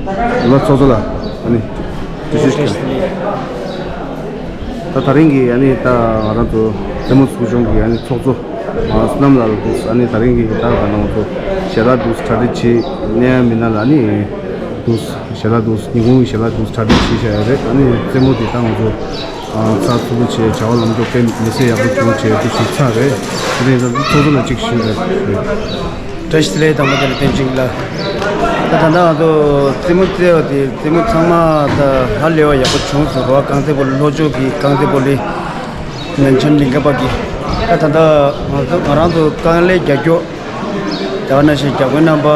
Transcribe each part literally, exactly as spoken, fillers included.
ལ་ཚོགས་གཙོ་ལ་ཨ་ནི་དུས་ཚོད་ཞིག་ད་ད་རིང་གི་ཨ་ནི་ད་ང་རང་ཚོ་རྩེད་མོ་ཚོགས་ཆུང་གི་ཨ་ནི་ཚོགས་གཙོ་བསོད་ནམས་ལགས་འདུག་ཨ་ནི་ད་རིང་གི་ད་ང་རང་ཚོ་ཞལ་ལག་འདུག་གྲ་སྒྲིག་བྱེད་གནས་ཡ་མི་སྣ་ལ་ཨ་ནི་འདུག་ཞལ་ལག་འདུག་ཉིན་གུང་གི་ཞལ་ལག་འདུག་གྲ་སྒྲིག་བྱེད་བཞག་ཡོད་རེད། ཨ་ནི་རྩེད་མོ་དེ་ད་ང་ཚོ་ཚགས་ཚུད་པོ་བྱས་བྱ་བ་ལམ་འགྲོ་དཔེ་མི་སྲིད་ཡག་པོ་བྱུང་བྱས་འདུག་ཞིག་ཚར་རེད། དེ་རིང་ད་ཚོགས་གཙོ་ལ་གཅིག་ཞུས་རེད། བཀྲ་ཤིས་བདེ་ལེགས། དང་པོ་དེ་ལ་བསྟན་ཅིང་ལ། ད་ད་ལྟ་ང་ཚོ་རྩེད་མོ་རྩེ་བ་དེ་རྩེད་མོ་ཚང་མ་ད་ཧ་ལས་པ་ཡག་པོ་བྱུང་སོང་རོ། རྐང་རྩེད་སྤོ་ལོ་ལྷོ་ཕྱོགས་ཀྱི་རྐང་རྩེད་སྤོ་ལོ་ནན་ཆན་ལིང་ག་པ་གི། ད་ད་ལྟ་ང་ཚོ་ང་རང་ཚོ་རྐང་ལས་རྒྱག་རྒྱུ་ད་ག་ནང་བཞིན་རྒྱག་མཁན་རྣམ་པ།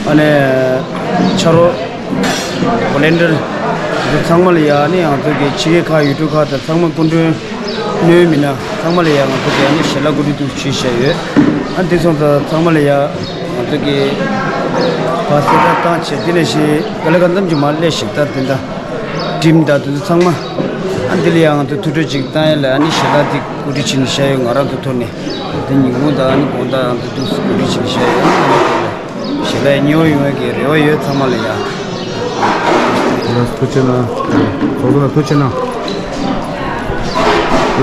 ཨ་ནི་ཕྱག་རོགས་ཝོ་ལན་ཊིར་འདི་ཚང་མ་ལ་ཡ་ཨ་ནི་ང་ཚོ་གི་ཕྱི་རྒྱལ་ཁག་ཡུལ་གྲུ་ཁག་དང་ཚང་མ་སྐུ་མགྲོན་གནོད་མི་སྣ་ཚང་མ་ལ་ཡ་ང་ཚོ་གི་ཨ་ནི་ཞལ་ལག་གོ་སྒྲིག་ཏུ་ཞུས་བཞག་ཡོད། ཨ་འདི་སོང་ཙང་ཚང་མ་ལ་ཡ་ང་ཚོ་གི་བ་སེ་ད་བཏང་བྱས་དེ་ནས་ཤི་ག་ལེ་ག་འདམ་གྱི་མ་ལས་ཞིག་ད་དེ་འདྲ་འགྲིམ་ད་དེ་ཚོ་ཚང་མ་ཨ་འདི་ལ་ཡ་ང་ཚོ་ཐུགས་སྤྲོ་ཅིག་བཏང་ཡ་ལ་ཨ་ནི་ཞལ་ལག་འདི་གོ་སྒྲིག་བྱས་ནས་བཞག་ཡོད། ང་རང་ཚོ་ཐོག་ནས་དེ་ཉིན་གུང་དང་ཨ་ནི་དགོང་དག་ང་ཚོ་འདུག་སེ་གོ་སྒྲིག་བྱས་ནས་བཞག་ཡོད། ཞེ་དྲག་སྙིང་པོ་ཡོང་བའི་གི་རེ་བ་ཡོད་ཚང་མ་ལ་ཡ། ལགས་སོ་ཐུགས་རྗེ་གནང་། ཚོགས་གཙོ་ལ་ཐུགས་རྗེ་གནང་།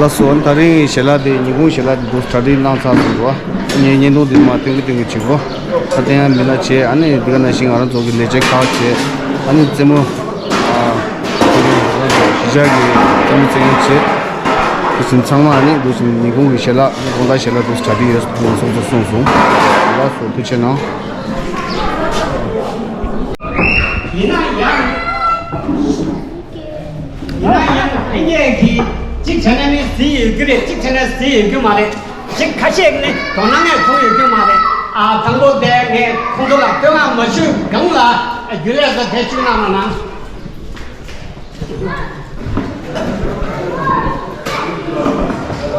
ལགས་སོ་ད་རིང་ཞལ་ལག་དེ་ཉིན་གུང་ཞལ་ལག་དེ་འདུག་གྲ་སྒྲིག་གནང་ཚར་སོང་འདུག་ངས་བརྙན་ཐུང་དེ་མ་སྟོན་གི་སྟོན་གི་བྱེད་གོ་ད་བསྟན་ཡ་མི་ལ་བྱས་ཨ་ནི་འདི་ག་ནང་བཞིན་ང་རང་ཚོ་གི་ལས་བྱེད་ཁག་བྱས་ཨ་ནི་རྩེད་མོ། གཞིས་ཆགས་ཀྱི་རྩེད་མོ་རྩེ་མཁན་བྱས། དེ་བཞིན་ཚང་མ་ནི་འདུག་སེ་ཉིན་གུང་གི་ཞལ་ལག་དགོང་དག་ཞལ་ལག་འདུག་སེ་གྲ་སྒྲིག་ཡོད་ཟེར་ཚོགས་གཙོས་གསུངས་སོང་། ལགས་སོ་ཐུགས་རྗེ་གནང་། ཡིན་ན་ཡང་ཡིན་ན་ཡང་ལྷན་རྒྱས་ཀྱིས་གཅིག་བྱས་ན་ནི་ཟིན་ཡོད་རྒྱུ་རེད། གཅིག་བྱས་ན་ཟིན་ཡོད་རྒྱུ་མ་རེད། གཅིག་ཁ་ཤས་ནི་དོ་སྣང་ཡང་བྱུང་ཡོད་རྒྱུ་མ་རེད། ཨ་དང་པོ་དེ་ངས་ཁོང་ཚོ་ལ་བསྟོད་བསྔགས་མ་ཞུས་གོང་ལ་རྒྱུན་ལས་ཚོ་དེ་བཅུག་གནང་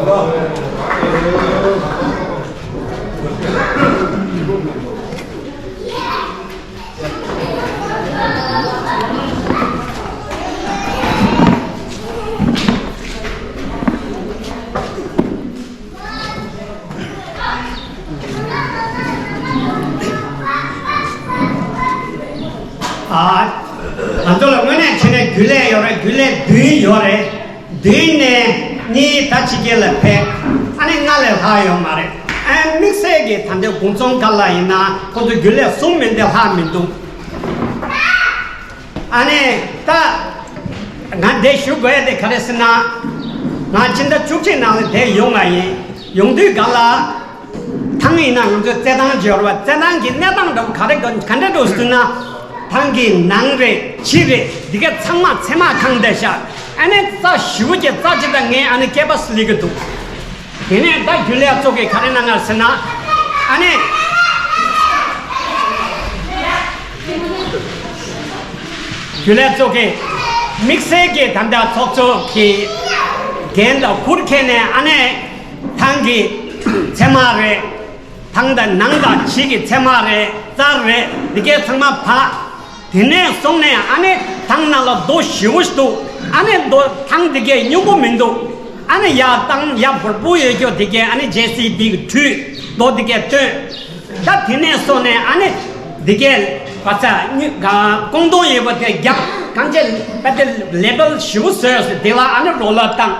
རོགས་གནང་། ཨ། ང་ཚོ་ལ་དངོས་གནས་བྱས་ན་རྒྱུན་ལས་ཡོད་རེད། རྒྱུན་ལས་བདུན་ཡོད་རེད། བདུན་ནས་གཉིས་ད་ཕྱི་རྒྱལ་ལ་ཕེབས། ཨ་ནི་ལྔ་ལས་ལྷག་ཡོད་མ་རེད། ཨ་དམིགས་བསལ་གྱི་ད་ལྟའི་དགུང་ཚོང་ཁ་ལ་ཡིན་ན་ཁོང་ཚོ་རྒྱུན་ལས་གསུམ་མིན་ཏེ་ལྷག་མི་འདུག་ཨ་ནི་ད་ང་འདི་ཞུ་དགོས་ཡ་དེ་ག་རེ་ཟེར་ན། ང་ཕྱི་ཟླ་བཅུ་གཅིག་ནང་ལ་འདིར་ཡོང་བ་ཡིན། ཡོང་དུས་སྒང་ལ། ཐང་ཡིན་ན་ང་ཚོའི་རྩེད་ཐང་འབྱོར་བ་རྩེད་ཐང་གི་གནས་སྟངས་འདྲ་བོ་ག་རེ་ག་འདྲ་འགྲོ་ཟེར་ན། ཐང་གི་ནང་རེད་ཕྱི་རེད་འདི་ག་ཚང་མ་ཚེར་མ་གང་བསྡད་ཤག་ཨ་ནི་རྩྭ་ཞེ་པོ་ཅིག་རྩྭ་ཅིག་དང་ངས་ཨ་ནི་སྐེད་པ་སླེབས་ཀྱི་འདུག་དེ་ནས་ད་རྒྱུན་ལས་ཚོ་གིས་ག་རེ་གནང་ང་ཟེར་ན། ཨ་ནི། རྒྱུན་ལས་ཚོ་གིས་དམིགས་བསལ་གྱི་ད་ལྟ་ཚོགས་གཙོ་གི་འགན་དང་ཁུར་ཁྱེར་ནས་ཨ་ནི་ཐང་གི་ཚེར་མ་རེད། ཐང་དང་ནང་དང་ཕྱི་གི་ཚེར་མ་རེད། རྩྭ་རེད། འདི་གའི་ཚང་མ་ཕར། དེ་ནས་སོང་ནས་ཨ་ནི་ཐང་ནང་ལ་རྡོ་ཞེ་པོ་ཞིག་འདུག་ཨ་ནི་རྡོ་ཐང་འདི་གའི་སྙོམས་པོ་མི་འདུག་ཨ་ནི་ཡར་བཏང་ཡར་འབུར་པོ་ཡོད་རྒྱུ་འདི་གའི་ཨ་ནི་ཇེ་སི་བི་གིས་འཁྲུད་རྡོ་འདི་གའི་བཏོན། ད་དེ་ནས་སོང་ནས་ཨ་ནི་འདི་གའི་བ་ཚ་ཉུ་ག་ཀོང་རྡོ་ཡོད་པ་དེ་རྒྱབ་གང་ཅི་པད་དེ་ལེ་བལ་ཞེ་པོ་བཟོས་ཟེར་དེ་ལ་ཨ་ནི་རོ་ལ་བཏང་།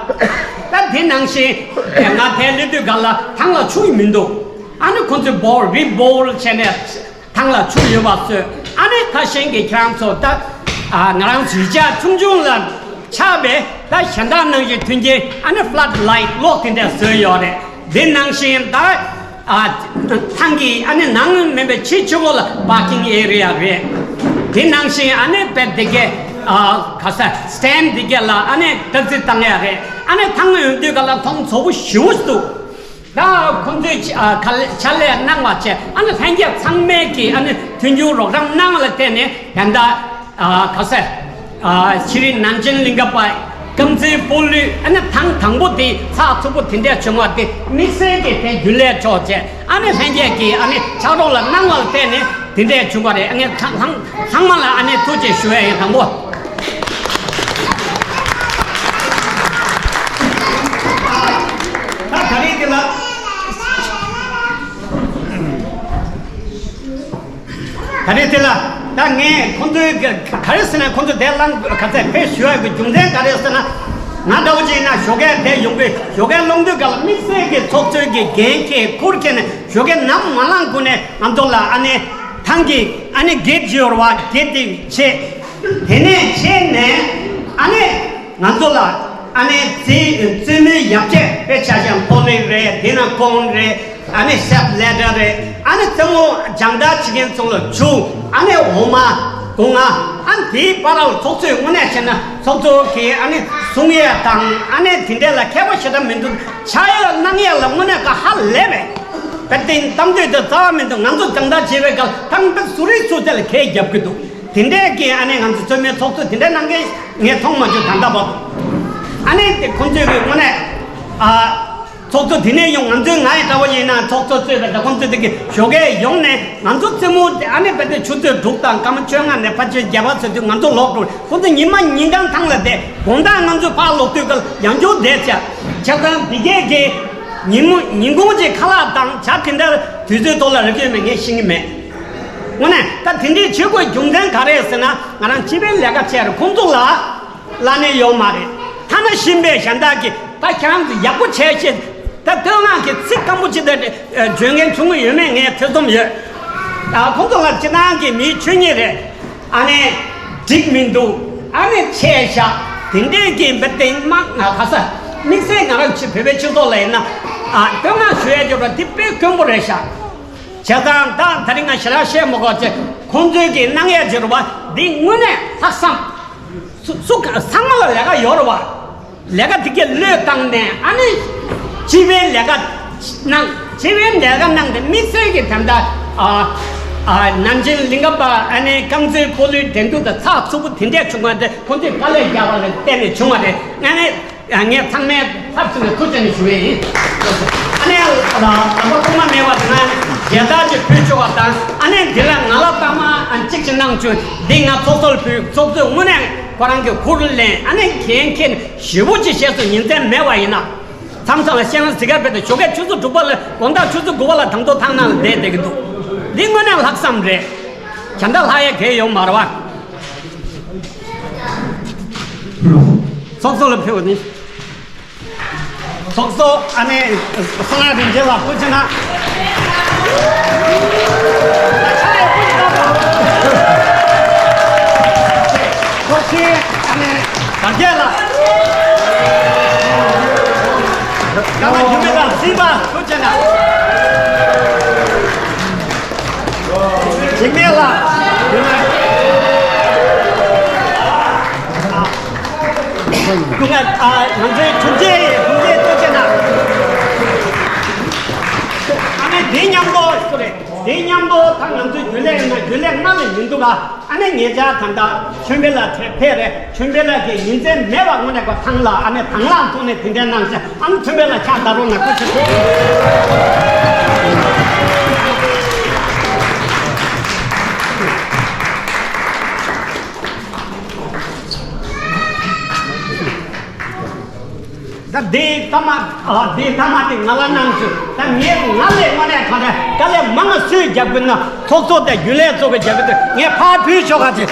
ད་དེ་ནང་བཞིན་ང་དེར་སླེབས་དུས་སྒང་ལ་ཐང་ལ་ཆུ་མི་འདུག་ཨ་ནི་ཁོང་ཚོས་བོར་རི་བོར་བྱས་ནས། ཐང་ལ་ཆུ་ཡོད་པ་བཟོས། ཨ་ནི་ཁ་ཤས་ཀྱིས་ཁྱེད་རང་ཚོ་ད་ཨ་ང་རང་ཚོའི་ཇ་ཆུང་ཆུང་ལ་ཆགས་པས་ད་གཞན་དག་ནང་བཞིན་མཐུན་རྐྱེན་ཨ་ནི་ཕ་ལད་ལའིཊ་གློག་དེ་འདྲ་བཟོས་ཡོད་རེད། དེ་ནང་བཞིན་ད་ཨ་ཐང་གི་ཨ་ནི་ནང་མིན་པའི་ཕྱི་ཕྱི་ལོགས་ལ་པར་ཀིང་ཨེ་རི་ཡ་རེད། དེ་ནང་བཞིན་ཨ་ནི་དཔེ་དེ་གའི་ཨ་ག་ས་སི་ཊེན་དེ་གའི་ལ་ཨ་ནི་སྟག་རྩེ་བཏང་ཡ་རེད། ཨ་ནི་ཐང་ཡོང་དུས་ག་ལ་མཐོང་ཚོགས་པོ་ཞེ་པོ་ཞིག་འདུག་ད་ཁོང་ཚོས་ཨ་ཁ་ལ་ཕྱག་ལས་གནང་བ་བྱས་ཨ་ནི་ལྷན་རྒྱས་ཚང་མས་ཀྱིས་ཨ་ནི་མཐུན་འགྱུར་རོགས་རམ་གནང་བ་ལ་བརྟེན་ནས་ད་ལྟ་ཨ་ག་ས་ཨ་ཤྲི་ནན་ཅན་ལིང་ག་པ་རྐང་རྩེད་སྤོ་ལོའི་ཨ་ནི་ཐེངས་དང་པོ་དེ་ཚགས་ཚུད་པོ་དེ་འདྲ་བྱུང་བ་དེ་དམིགས་བསལ་གྱི་དེ་རྒྱུན་ལས་ཆོག་བྱས་ཨ་ནི་ལྷན་རྒྱས་ཀྱིས་ཨ་ནི་ཕྱག་རོགས་ལ་གནང་བ་ལ་བརྟེན་ནས་དེ་འདྲ་བྱུང་བ་རེད། ཨ་ནི་ཚང་ཚང་ཚང་མ་ལ་ཨ་ནི་ཐུགས་རྗེ་ཞུ་ཡ་ཡིན། དང་པོ། ད་ད་རེས་དེ་ལ། ད་རེས་དེ་ལ། ད་ངས་ཁོང་ཚོའི་ག་ག་རེ་ཟེར་ན། ཁོང་ཚོ་དེ་གླེང་ག་ཚད་ཕེབས་ཞུ་ཡག་གི་རྒྱུ་མཚན་ག་རེ་ཟེར་ན། ང་འདྲ་བོ་ཅིག་ཡིན་ན་ཞོགས་ཀས་དེ་ཡོང་གི། ཞོགས་ཀས་སློང་དུས་སྐབས་ལ་དམིགས་བསལ་གྱི་ཚོགས་གཙོའི་གི་འགན་འཁྱེར་ཁུར་ཁྱེར་ནས་ཞོགས་ཀས་ནམ་མ་ལངས་གོང་ནས་ང་ཚོ་ལ་ཨ་ནི་ཐང་གི་ཨ་ནི་གེ་ཊི་ཅིག་ཡོད་རེད་བ། གེ་ཊི་དེ་ཕྱེ། དེ་ནས་ཕྱེ་ནས་ཨ་ནི་ང་ཚོ་ལ་ཨ་ནི་རྩེད་རྩེད་མོའི་ཡོ་བྱད་དཔེ་ཆ་བཞག་ན་པོ་ལིང་རེད། དེ་ན་ཀོན་རེད། ཨ་ནི་སེབ་ལེ་ཌར་རེད། ཨ་ནི་རྩེད་མོ་སྦྱང་བརྡར་བྱེད་མཁན་ཚོ་ལ་ཆུ། ཨ་ནི་འོ་མ། སྒོ་ང་། ཨ་ནི་དེའི་བར་ལ་ཚོགས་གཙོས་དངོས་གནས་བྱས་ན་ཚོགས་གཙོ་གིས་ཨ་ནི་གསུང་ཡས་དང་ཨ་ནི་དེ་འདྲས་ལ་མཁས་པོ་ཞེ་དྲག་མི་འདུག་བྱ་ཡས་གནང་ཡས་ལ་དངོས་གནས་ཀ་ཧ་ལས་པས། དཔེ་དེ་གཏམ་དུས་དེ་རྩ་བ་མི་འདུག་ང་ཚོ་སྦྱང་བརྡར་བྱེད་པའི་སྐབས་ཐང་དཔེ་སུ་རིག་སུ་རྩལ་ཁས་རྒྱབ་ཀྱི་འདུག་དེ་འདྲས་ཀྱི་ཨ་ནི་ང་ཚོ་རྩེད་མོའི་ཚོགས་གཙོ་དེ་འདྲས་གནང་མཁན་ངས་མཐོང་མ་བྱུང་ད་ལྟ་བར་དུ། ཨ་ནི་དེ་ཁོང་ཚོས་གི་དངོས་གནས་ཨ། ཚོགས་གཙོ་དེ་ནས་ཡོང་། ང་ཚོའི་ང་ཡི་འདྲ་བོ་ཡིན་ན་ཚོགས་གཙོ་གཙོས་པའི་ད་ཁོང་ཚོ་དེ་གི་ཞོགས་ཀས་ཡོང་ནས་ང་ཚོ་རྩེད་མོ་དེ་ཨ་ནི་བལ་ཏེ་ཆུ་ཚོད་དྲུག་དང་སྐར་མ་བཅོ་ལྔ་ནས་ཕར་ཕྱིན་བརྒྱད་པ་ཚོ་དུས་ང་ཚོ་ལོག་འགྲོ། ཁོང་ཚོ་ཉི་མ་ཉིན་གང་ཐང་ལ་བསྡད། དགོང་དག་ང་ཚོ་ཕར་ལོག་དུས་སྐབས་ཡང་བསྐྱར་བསྡད་བྱས། བྱས་ཙང་འདི་གས་ཀྱི་ཉིན་མོ་ཉིན་གུང་གྱི་ཁ་ལག་དང་ཇ་དེ་འདྲ་དུས་ཚོད་ཐོག་ལ་རག་གི་ཡོད་མེད་ངས་ཤེས་ཀྱི་མེད། དངོས་གནས་ད་དེ་འདྲའི་བྱེད་དགོས་རྒྱུ་མཚན་ག་རེ་ཟེར་ན། ང་རང་སྤྱི་པའི་ལས་ཀ་བྱས་རེད། ཁོང་ཚོ་ལ་གླ་ནས་ཡོད་མ་རེད། ཐ་ན་གཞན་པའི་གཞན་དག་གིས་ད་ཁྱེད་རང་ཚོ་ཡག་པོ་བྱས་ཤེས། ད་བསྟོད་བསྔགས་ཀྱི་ཚིག་སྐམ་པོ་ཅིག་ད་བརྗོད་མཁན་བྱུང་གི་ཡོད་མེད་ངས་ཐེ་ཚོམ་ཡོད། ཨ། ཁོང་ཚོ་ལ་སྤྱིར་བཏང་གི་མིའི་ཆོས་ཉིད་རེད། ཨ་ནི་འགྲིག་མི་འདུག་ཨ་ནི་ཆད་བཞག་དེ་འདྲས་ཀྱི་འབད་བརྩོན་མ་ང་ག་ས་དམིགས་བསལ་ང་རང་ཆེ་བོད་པའི་སྤྱི་ཚོགས་ལ་ཡིན་ན། ཨ། བསྟོད་བསྔགས་ཞུ་ཡ་ཅིག་རེད་པ། དེ་དཔེ་དཀོན་པོ་རེད་ཤག་བྱས་ཙང་ད་ད་རིང་ང་ཞེ་དྲག་བཤད་མི་དགོས་ཅེས། ཁོང་ཚོའི་གི་གནང་ཡས་ཅིག་རེད་པ། འདི་དངོས་གནས་ལྷག་བསམ། སུ་སུ་ག་ཚང་མ་ལ་ལས་ཀ་ཡོད་རེད་པ། ལས་ཀ་དེ་གས་བློས་བཏང་ནས་ཨ་ནི་སྤྱི་པའི་ལས་ཀ་གནང་། སྤྱི་པའི་ལས་ཀ་གནང་སྟེ་དམིགས་བསལ་གྱི་དེ་འདྲ། ཨ་ཨ་ནམ་རྒྱུན་གླིང་ག་པ་ཨ་ནི་རྐང་རྩེད་སྤོ་ལོའི་འགྲན་བསྡུར་དང་ཚགས་ཚུད་པོ་དེ་འདྲས་བྱུང་བ་དེ་ཁོང་ཚོས་དཀའ་ལས་རྒྱག་པ་ལ་བརྟེན་ནས་བྱུང་བ་རེད། ཨ་ནི། ངས་ཚང་མའི་ཚབ་ཞུས་ནས་ཐུགས་རྗེ་ཆེ་ཞུ་ཡས་ཡིན། ཨ་ནི་ལགས་པ་ཐོག་མ་མེད་པ་དང་མཇལ་དར་ཅིག་ཕུལ་ཆོག་པ་དང་། ཨ་ནི་འདི་ལ་ང་ལ་རྟགས་མ་ཨ་གཅིག་ཅིག་གནང་བྱུང་། འདི་ང་ཚོགས་གཙོ་ལ་ཕུལ། ཚོགས་གཙོས་དངོས་གནས་ཁོ་རང་གི་ཁུར་ལེན། ཨ་ནི་འགན་འཁྱེར་ཞེ་པོ་ཅིག་བྱས་སོང་། ཉིན་མཚན་མེད་པ་ཡིན་ན། མཚམས་མཚམས་ལ་བཤད་ན་ཟི་ག་རྦད་དེ་ཞོགས་ཀས་ཆུ་ཚོད་དྲུག་པ་ལ་དགོང་དག་ཆུ་ཚོད་དགུ་པ་ལ་དང་ཐོག་ཐང་ནང་ལ་བསྡད་བསྡད་ཀྱི་འདུག་འདི་དངོས་གནས་ལྷག་བསམ་རེད། གཞན་དག་ལྷག་ཡས་གང་ཡང་ཡོད་མ་རེད་པ། ཚོགས་གཙོ་ལ་ཕེབས་པ་ནི། ཚོགས་གཙོ་ཨ་ནི་བསོད་ནམས་རིན་ཆེན་ལགས་སྐུ་མཁྱེན་ལགས། ཚོགས་གཞོན་ཨ་ནི་དར་རྒྱས་ལགས། སྐར་མ་འགྱུར་མེད་ལགས། སྲིད་པ་སྐུ་མཁྱེན་ལགས། འཇིགས་མེད་ལགས། སྐུ་ངལ། ཨ། ང་ཚོའི་དྲུང་ཆེ། དྲུང་ཆེ་སྐུ་མཁྱེན་ལགས། ཨ་ནི་དེ་མཉམ་པོ་སུ་རེད། དེ་མཉམ་པོ་ད་ང་ཚོའི་རྒྱུན་ལས་ཡིན་ན་རྒྱུན་ལས་སྔ་ལས་མི་འདུག་ག་ཨ་ནི་ཉེ་ཆར་ད་ལྟ་ཆོས་འཕེལ་ལགས་ཕེབས་རེད། ཆོས་འཕེལ་ལགས་ཀྱིས་ཉིན་མཚན་མེད་པར་དངོས་གནས་ཁོ་ཐང་ལ་ཨ་ནི་དང་བླངས་ཐོག་ནས་དེ་འདྲའི་གནང་ཤག་ཨ་ནི་ཆོས་འཕེལ་ལགས་ཕྱག་བརྡབ་རོགས་གནང་། ཐུགས་རྗེ་ཆེ། ད་འདི་ཐ་མ། ཨ། འདི་ཐ་མ་དེ་ང་ལ་གནང་བྱུང་། ད་ངས་ང་ལས་དངོས་གནས་གང་འདྲ་དཀའ་ལས་མང་ང་སུས་རྒྱབ་དགོས་ན། ཚོགས་གཙོ་དང་རྒྱུན་ལས་ཚོ་གིས་རྒྱབ་ཀྱི་འདུག་ངས་ཕར་ཕུལ་ཆོག་ག་ཅིག་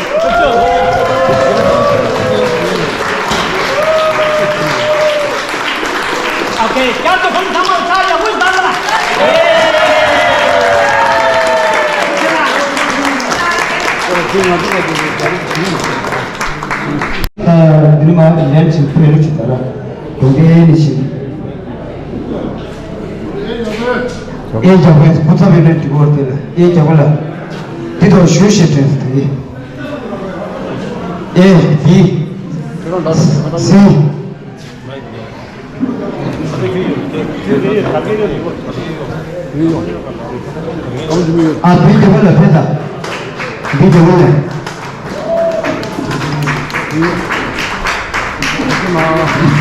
ཨོ་ཁེ། བསྐྱར་དུ་ཁོང་ཚང་མར་ཕྱག་ཡག་པོ་བརྡབས་ལ། ཨེ། འདི་ནི་མ་ལན་ཅིག་ཕེ་རུ་ཅིག་དར་གོང་ཏེ་ནི་ཞིག་ཨེ་རྒྱབ་པའི་ཁོ་ཚ་བའི་ནི་འདི་གོར་དེ་ལ་ཨེ་རྒྱབ་པ་ལ། འདི་དང་ཞུ་ཞེས་དྲན་སྟེ། ཨེ་བི་སི། ཨ་བི་རྒྱབ་པ་ལ་ཕེ་ད། བི་རྒྱབ་པ་ལ།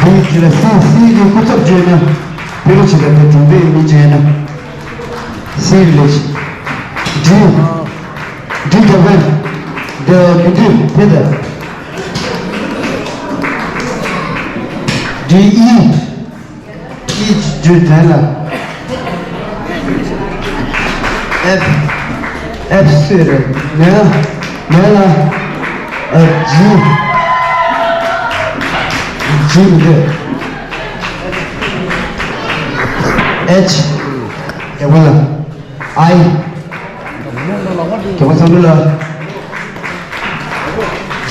བི་ཅི་ལ་སི་སི་གི་སྐུ་ཚབ་བརྗོད་ན། བི་རུ་ཅི་ལ་དེ་དྲུང་པའི་མི་བྱས་ན། སི་རི་ལེ་ཤི། ཌི། ཌི་རྒྱབ་པ་ལ། དེ་མི་འདུག་ཕེ་ད། ཌི་ཨི། ཨི་བརྗོད་དོན་ལ། ཨེཕ། ཨེཕ་སུ་རེད་ན། ཡན་ལ། ཨ། ཇི། ཇི་མི་འདོད། ཨེཆ། རྒྱག་པ་ལ། ཨའི། རྒྱག་པ་ཚང་མ་ལ།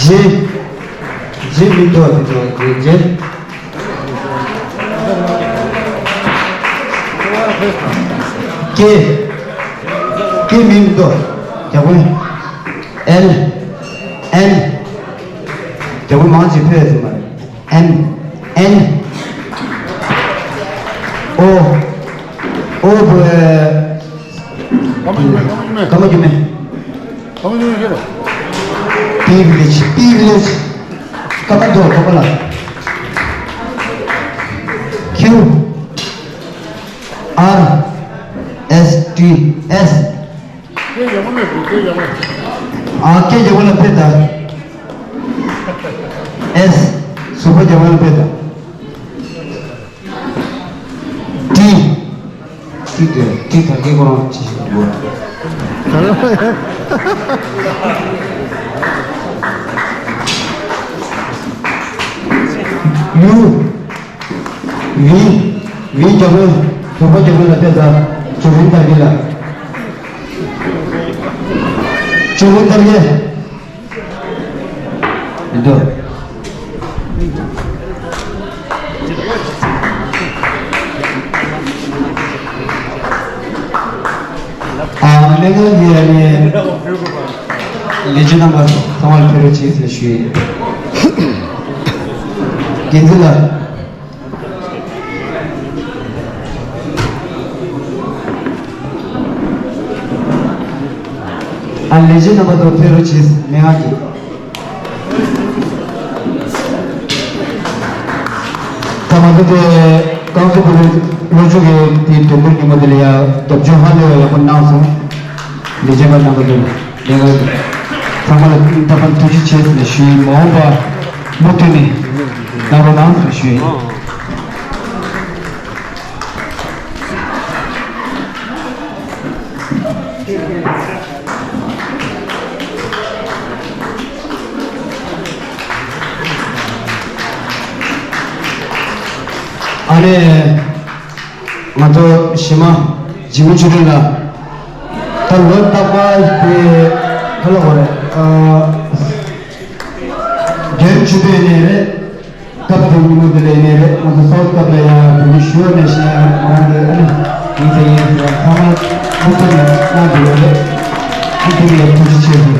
ཇེ། ཇེ་མི་འདོད་དེ་ཚོ་ཇེ། ཀེ། ཀེ་མི་འདོད། རྒྱག་པ། ཨེལ། ཨེན། རྒྱག་པ་མང་ཆེ་ཕོད་ཟེར་མ་རེད། ཨེན། ཨེན། ཨོ། ཨོ་བོ། ཀརྨ་རྒྱུད་སྨད། ཀརྨ་རྒྱུད་སྨད། ཀརྨ་རྒྱུད་སྨད་ཁྱེད་རེད། པི་བི་ལེཇ། པི་བི་ལེཇ། ཀརྨ་རྡོ། ཀརྨ་ལ། ཁྱུ། ཨར། ཨེས་ཊི། ཨེས། སྐད་ཡག་པོ་མེད་འདུག་སྐད་ཡག་པོ། ཨ། སྐད་རྒྱག་པ་ལ་ཕེབས་དང་། ཨེས། ཟུར་པ་རྒྱག་པ་ལ་ཕེབས་དང་། ཊི། ཊི་དེ། ཊི་དར་གྱི་ཁོ་རང་ཅི་ཞིག་འདུག་ཡུ། ཝི། ཝི་རྒྱག་པ། ཟུར་པ་རྒྱག་པ་ལ་ཕེབས་དང་། ཇོ་རིན་དར་གྱི་ལ། ཇོ་རིན་དར་གྱི། འདུག་ཨ། སླེབས་མཁན་གྱི་ཨ་ནི་ལས་བྱེད་རྣམ་པ་ཚང་མར་ཕེབས་རོགས་བྱེད་ཟེར་ཞུ་ཡིན། འགན་འཛིན་ལགས། ཨ། ལས་བྱེད་རྣམ་པ་ཚོ་ཕེབས་རོགས་བྱེད། སྨན་ཁང་གི། ད་ང་ཚོ་དེ་རྐང་བཙུགས་པ་ལོ་མཇུག་གི་དེའི་དོན་དག་ཉིན་མོ་དེ་ལ་ཡང་རྒྱབ་སྐྱོར་ཧ་ལས་པ་ཡག་པོ་གནང་སོང་། ལས་བྱེད་པ་རྣམ་པ་ཚོ་ལས་ཀ་ཚང་མ་ལ་རྟག་པར་ཐུགས་རྗེ་ཆེ་ཞེས་ཞུ་ཡིན། མ་འོངས་པ་མུ་མཐུད་ནས་གནང་རོགས་གནང་ཞེས་ཞུ་ཡིན། ཨ་ནི། ང་ཚོ་གཞས་མ་འཇིགས་མེད་ཆོས་སྒྲོན་ལགས། ད་ལོ་རྟག་པར་དེ་ག་ལ་བ་རེད། ཨ། དོན་བཅུ་པའི་ནས་རེད། སྐབས་དེ་ཉིན་མོ་དེ་ལས་ནས་རེད། ང་ཚོ་སའུ་ཐི་སྐབས་ལ་ཡང་བོད་མི་ཞུ་བ་ནས་བཤད་ཡང་ང་རང་གི་ཨ་ནི་ཡིན་ཚེ་ཡིན་ཚེ་ཡང་ཚང་མ་ཐུགས་ཁུར་ནས་གནང་དགོས་རེད། ཨ། དེ་ལ་ཐུགས་རྗེ་ཆེ་ཞུ།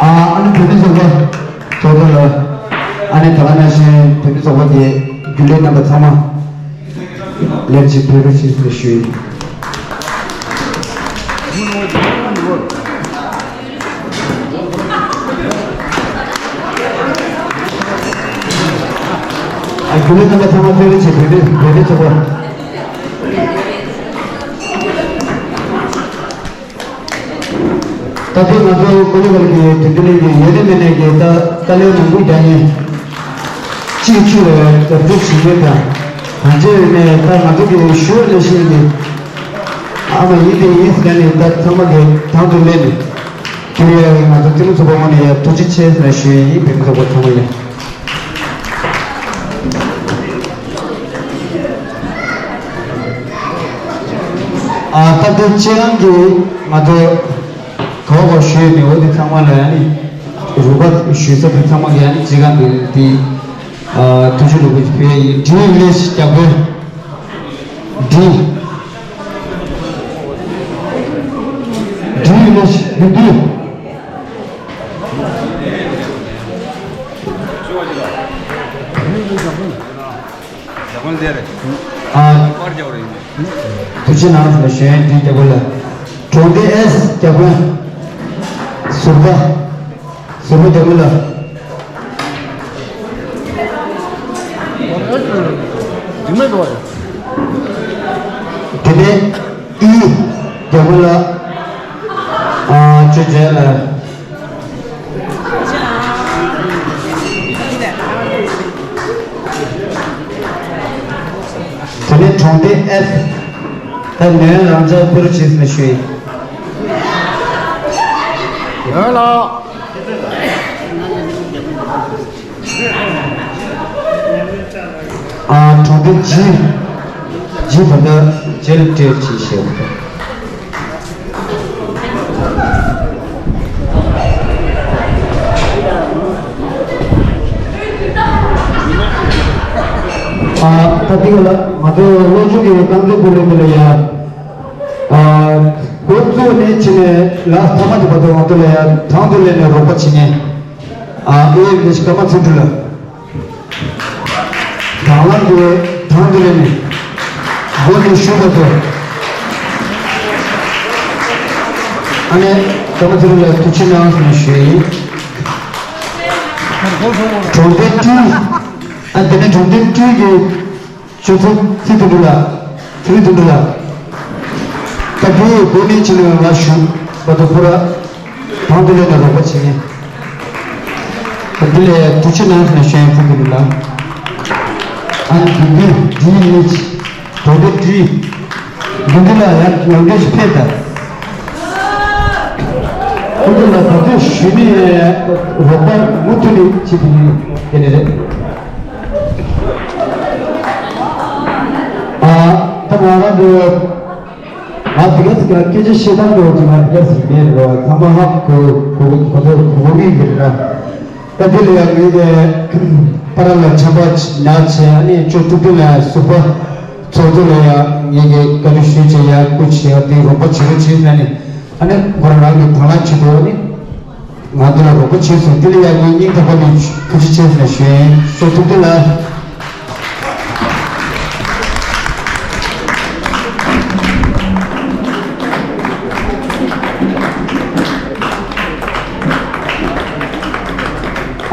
ཨ། ཨ་ནི་བོད་མི་ཚོགས་པ་ཚོགས་གཙོ་ལ། ཨ་ནི་ད་ག་ནང་བཞིན་བོད་མི་ཚོགས་པ་དེ་རྒྱུན་ལས་རྣམ་པ་ཚང་མ་ལེགས་ཅིག་ཕེབས་རོགས་ཞེས་ཞུ་ཡིན། ཨ། རྒྱུན་ལས་རྣམ་པ་ཚང་མ་ཕེབས་རོགས་བྱེད། བོད་མི་བོད་མི་ཚོགས་པ། ད་ཐེངས་ང་ཚོ་ཀོ་ལི་གལ་གྱི་དོན་གྲུབ་གླིང་གི་ཡོད་ནི་མེད་ནས་ཀྱི་ད་དཀའ་ལས་མང་པོ་རྒྱག་ནས་གཅིག་གཅིག་ལ་རྒྱབ་སྐྱོར་བྱེད་མཁན་དང་། གང་ཅི་ཡོད་ནས་ད་ང་ཚོ་གི་ཞུ་བ་ལས་ཤེས་ཀྱི་ཨ་མ་ཡིན་དེ་ཡིན་ཟེར་ནས་ད་ཚང་མ་གི་དང་དུ་སླེབས་ནས་དེ་ཡང་ང་ཚོ་ཐུན་མོང་ཚོགས་པ་ངོས་ནས་ཡང་ཐུགས་རྗེ་ཆེ་ཟེར་ཞུ་ཡི་ཡིན། བོད་མི་ཚོགས་པ་ཚང་མ་ཡིན། ཨ། ད་ལྟའི་ཁྱེད་རང་གིས་ང་ཚོ་ག་བ་ག་ཞུས་མེད་འོ་དེ་ཚང་མ་ལ་ཡང་ནི་རོགས་པ་ཞུས་ས་དེ་ཚང་མ་གི་ཡང་ནི་ཅི་གང་དེ་དེ། ཨ། ཐུགས་རྗེ་ལོ་དགུ་ཕེ་ཡིན། འདི་ལས་རྒྱག་པོ་འདི། འདི་ལས་འདི་འདི། ཨ། ཐུགས་རྗེ་གནང་ཞུ་ཡིན། འདི་རྒྱ་བོ་ལ། གྲོང་སྡེ་ཨེས་རྒྱ་བོ། ཟུར་པ། ཟུར་པ་རྒྱ་བོ་ལ། དེ་ནས་ཨི་རྒྱ་བོ་ལ། ཨ། ཅོ་ཅན་ལ། གྲོང་སྡེ་ཨེཕ། ད་ནས་རང་ཅག་པུར་ཆེས་ནས་ཞུས། ཡོད་ལ། ཨ། གྲོང་སྡེ་ཇི། ཇི་ད་ལྟ་རྗེས་ལ་སྤྲད་ཅིག་ཞུ། ཨ། ད་འདི་ག་ལ་ང་ཚོ་སློབ་ཆུང་གི་རྐང་རྩེད་སྤོ་ལོ་འདི་ལ་ཡ། ཨ། འགོ་བཙུགས་ནས་ཕྱིན་ནས་ལ་ཐ་མ་དེ་བར་དུ་ང་ཚོ་ལ་ཡ་དང་དུ་ལེན་ནས་རོགས་པ་བྱེད་མཁན། ཨ། ཨེ་ལས་ཀརྨ་ཚེ་སྒྲོལ་ལགས། དང་བླངས་ཀྱིས་དང་དུ་ལེན་ནས་འགོ་ནས་ཞུ་བར་དུ། ཨ་ནེ་ཀརྨ་ཚེ་སྒྲོལ་ལགས་ཐུགས་རྗེ་གནང་ཞེས་ཞུ་ཡིན། གྲོང་སྡེ་ཀྲུའུ། ཨ། དེ་ནས་གྲོང་སྡེ་ཀྲུའུ་གི་ཆོས་ཚོགས་ཚེ་དོན་གྲུབ་ལགས། ཚེ་རིང་དོན་གྲུབ་ལགས། ད་དེ་འགོ་ནས་ཕྱིན་ནས་ང་ཞུ་བར་དུ་ཁོ་ར་དང་དུ་ལེན་ནས་རོགས་པ་བྱེད་མཁན། ད་དེ་ལས་ཐུགས་རྗེ་གནང་ཞེས་ཞུ་ཡིན། ཚེ་དོན་གྲུབ་ལགས། ཨ། དགེ་འདུན་འདིའི་ཡིན། གྲོང་སྡེ་ཀྲུའུ། དགེ་འདུན་ལགས་ཡང་ཡང་བསྐྱར་ཞིག་ཕེབས་དང་། ཁོང་ཚོ་ལ་ད་དུང་ཞུས་ནས་རོགས་པ་མུ་མཐུད་ནས་བྱེད་དུ་ཡིན། དེ་ནས་རེད། ཨ། ད་ང་རང་གི་ང་དེ་ག་ཚོད་ཀྱང་སྐད་ཆ་བཤད་སྟངས་འདྲ་བོ་ཅིག་ང་དེ་ག་ཚོད་མེད་རེད་བ། ཚང་མ་ཧ་གོ་གོ་གོ་ཚོད་གོ་གི་ཡིན་ར། ད་དེ་ལ་ཡང་ངེད་ཀྱི་པ་ར་ལ་ཆམ་པ་ཉག་ཆེ། ཨ་ནི་ཅོ་ཐུབ་དེ་ལ་ཡང་ཟུར་པ་ཚོགས་གཙོ་ལ་ཡང་ངེད་ཀྱི་བཀའ་འདྲི་ཞུས་བྱས་ཡང་སྐུ་ཆེ་བ་དེ་རོགས་པ་བྱེད་རོགས་བྱེད་ཟེར་ནས། ཨ་ནི་ཁོ་རང་རང་གི་དང་བླངས་བྱེད་དུ་ཨ་ནི། ང་འདི་ལ་རོགས་པ་བྱས་སོང་། འདི་ལ་ཡང་ངས་སྙིང་ཐག་པ་ནས་ཐུགས་རྗེ་ཆེ་ཟེར་ཞུ་ཡིན། ཤོག་ཐུགས་རྗེ་ལ།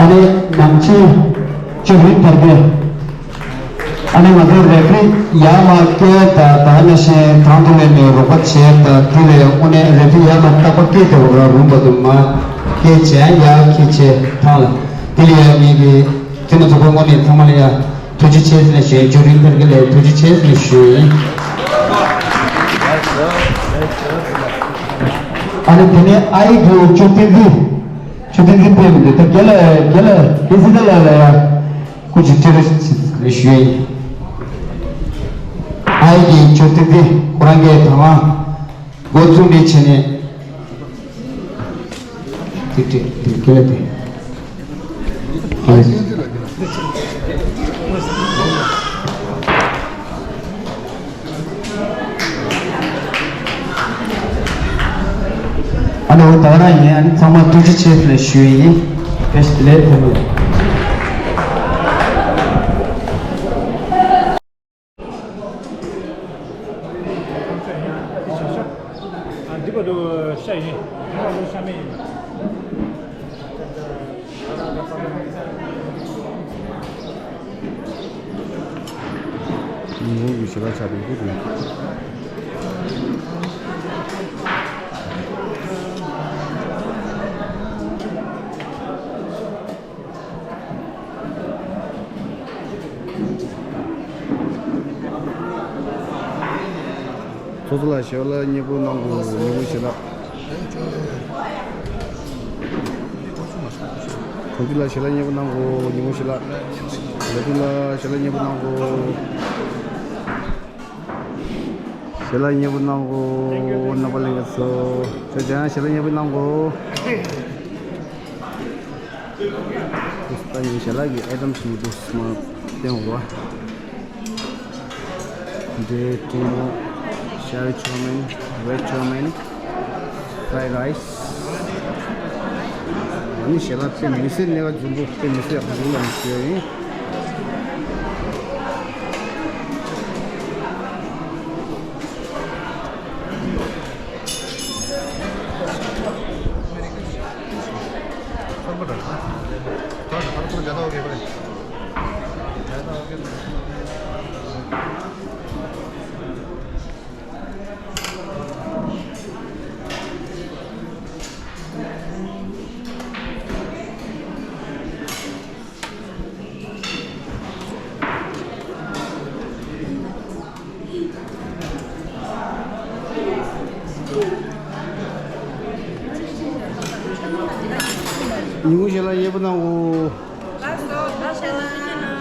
ཨ་ནེ་ནང་ཆེན་ཅོ་རིན་དར་རྒྱས། ཨ་ནི་ང་ཚོ་རེ་ཕི་ཡར་མར་སྐྱེལ་དང་། ད་ནང་བཞིན་དང་དུ་ལེན་ནས་རོགས་པ་བྱས་དང་། དེ་ལས་དངོས་གནས་རེ་ཕི་ཡར་མར་རྟག་པར་སྐྱེལ་དེ་འོ་ར་རུམ་པ་དུ་མ་སྐྱེལ་བྱས་ཡར་ཁྱེད་ཆེ་ཐང་ལ། དེ་ལས་ཡང་ངེད་ཀྱི་དེ་ནི་ཚོགས་པ་དངོས་གནས་ཚང་མ་ལ་ཡང་ཐུགས་རྗེ་ཆེ་ཟེར་ནས་ཞུ་ཡིན། ཅོ་རིན་དར་རྒྱས་ལ་ཐུགས་རྗེ་ཆེ་ཟེར་ནས་ཞུ་ཡིན། ཨ་ནི་དེ་ནས་ཨ་ཡི་གི་ཅོ་བསྟན་འཛིན། ཅོ་བསྟན་འཛིན་ཕེབས་འདུག་ད་རྒན་ལགས་རྒན་ལགས་རྒན་སྲིད་ཟླ་ལགས་ལ་ཡང་། སྐུ་མཁྱེན་སྤྲད་རོགས་ཞུ་ཡིན། ཨའི་གི་ཅོ་ཏི་ཏི་ཁོ་རང་གིས་དང་བླངས་འགོ་བཙུགས་ནས་བྱས་ནས། ཏི་ཏི་ཏི་ཀེ་ལ་ཏི། ཨ་ནི་འོ་ད་ག་རང་ཡིན། ཨ་ནི་ཚང་མ་ཐུགས་རྗེ་ཆེ་ཟེར་ཞུ་ཡི་ཡིན། བཀྲ་ཤིས་བདེ་ལེགས། ཐུགས་རྗེ་ཆེ། འདི་བར་དུ་ཤ་ཡིན། འདི་བར་དུ་ཤ་མེད་ཡིན། ངོ་བོ་གི་ཞེ་དྲག་ཆགས་པའི་ཁུལ་དུ། ཚོགས་གཙོ་ལགས་ཞལ་ལག་མཉེས་པོ་གནང་དགོས། མཉེས་པོ་ཞལ་ལག། གྲོང་སྡེ་ལགས་ཞལ་ལག་མཉེས་པོ་གནང་དགོས། མཉེས་པོ་ཞལ་ལག། ལས་དོན་ལགས་ཞལ་ལག་མཉེས་པོ་གནང་དགོས། ཞལ་ལག་མཉེས་པོ་གནང་དགོས། རྣམ་པ་ལྷན་རྒྱས་ཚོ། ཁྱོད་ཀྱང་ཞལ་ལག་མཉེས་པོ་གནང་དགོས། ད་ངས་ཞལ་ལག་གི་ཨའི་ཊམ་ཞིག་འདུག་སེ་མར་བསྟན་འོང་བ། འབྲས་ཀྲིན་མོག་ཤ་རི་ཆོ་མིན། རེཌ་ཆོ་མིན། ཕ་རའེ་རའེ་སི། ཨ་ནི་ཞལ་ལག་དཔེ་མི་སྲིད་གནས་ཀ་འཛོམས་པོ། དཔེ་མི་སྲིད་ཡག་པོ་འདུག་ལབ་ནས་ཞུ་ཡ་ཡིན། ཉིན་གུང་ཞལ་ལག་མཉེས་པོ་གནང་གོ། ལགས་སོ། ལགས་སོ། ཞལ་ལག་མཉེས་པོ་གནང་།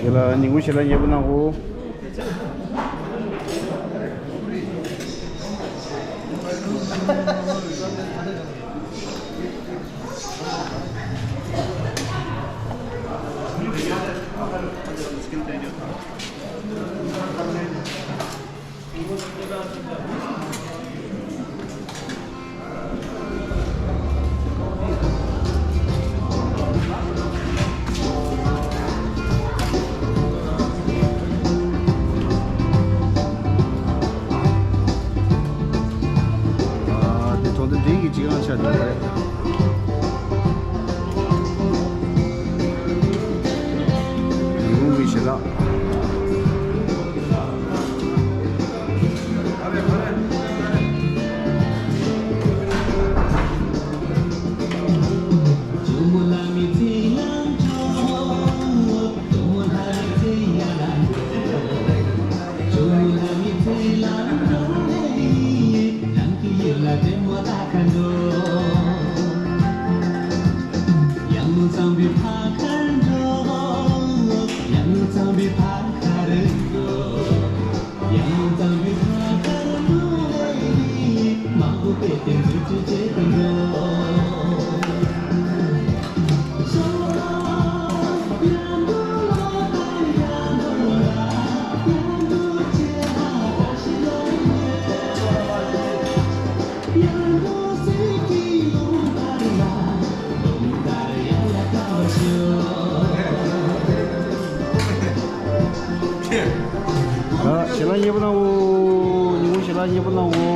དེ་ལ་ཉིན་གུང་ཞལ་ལག་མཉེས་པོ་གནང་གོ། ཨ་དེ་ཐོག་ཏུ་འདྲེན་གྱི་ཅིག་རང་ཆ་འདུག་རེད། ཉིན་གུང་གི་ཞལ་ལག་ཞལ་ལག་མཉེས་པོ་གནང་གོ། ཉིན་གུང་ཞལ་ལག་མཉེས་པོ་གནང་གོ།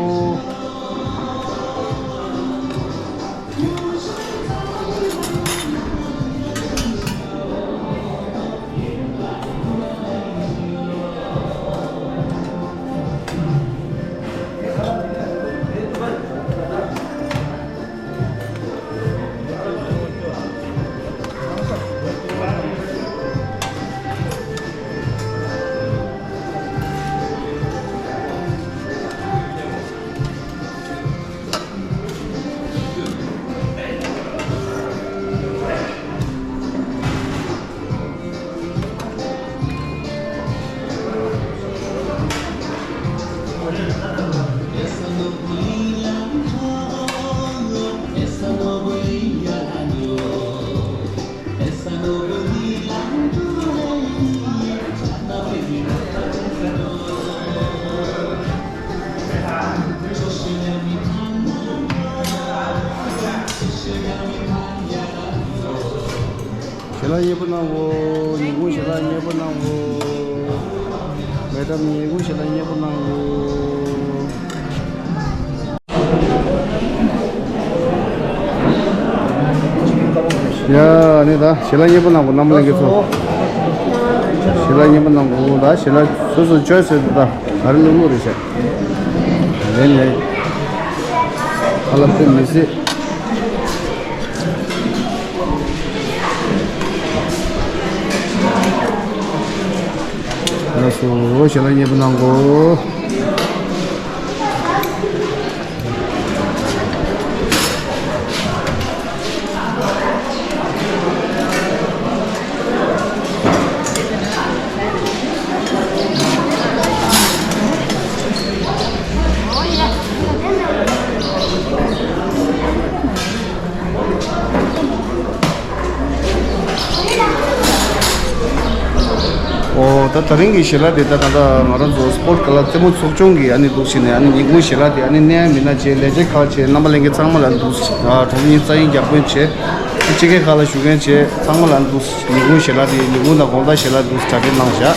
ཞལ་ལག་མཉེས་པོ་གནང་གོ། ཉིན་གུང་ཞལ་ལག་མཉེས་པོ་གནང་གོ། མེ་ཌམ་ཉིན་གུང་ཞལ་ལག་མཉེས་པོ་གནང་གོ། ཡ་ནི་ད་ཞལ་ལག་མཉེས་པོ་གནང་གོ། རྣམ་པ་ལྷན་རྒྱས་ཚོ། ཞལ་ལག་མཉེས་པོ་གནང་གོ། ད་ཞལ་ལག་སོ་སོ་ཅོའི་སི་ཡོད་དོ། ད་ག་རེ་བླུགས་བླུགས་རེད་བྱས། ལན་ལན། ཁ་ལག་དཔེ་མི་སྲིད། ལགས་སོ། ཞལ་ལག་མཉེས་པོ་གནང་གོ། ཨོ་ད་དེ་རིང་གི་ཞལ་ལག་དེ་ད་ད་ད་ང་རང་ཚོ་སི་པོར་ཊི་ཀ་ལབ་རྩེད་མོ་ཚོགས་ཆུང་གི་ཨ་ནི་འདུག་བྱས་ནས་ཨ་ནི་ཉིན་གུང་ཞལ་ལག་དེ་ཨ་ནི་གནས་མི་སྣ་བཅས་ལས་བྱེད་ཁག་བཅས་རྣམ་པ་ལྷན་རྒྱས་ཚང་མ་ལ་འདུག་ཨ་གྲོགས་རྙིང་རྩ་ཡིན་རྒྱག་མཁན་བཅས་སྤྱི་སྒེར་ཁག་ལ་ཞུགས་མཁན་བཅས་ཚང་མ་ལ་འདུག་ཉིན་གུང་ཞལ་ལག་དེ་ཉིན་གུང་དང་དགོང་དག་ཞལ་ལག་འདུག་གྲ་སྒྲིག་གནང་བཞག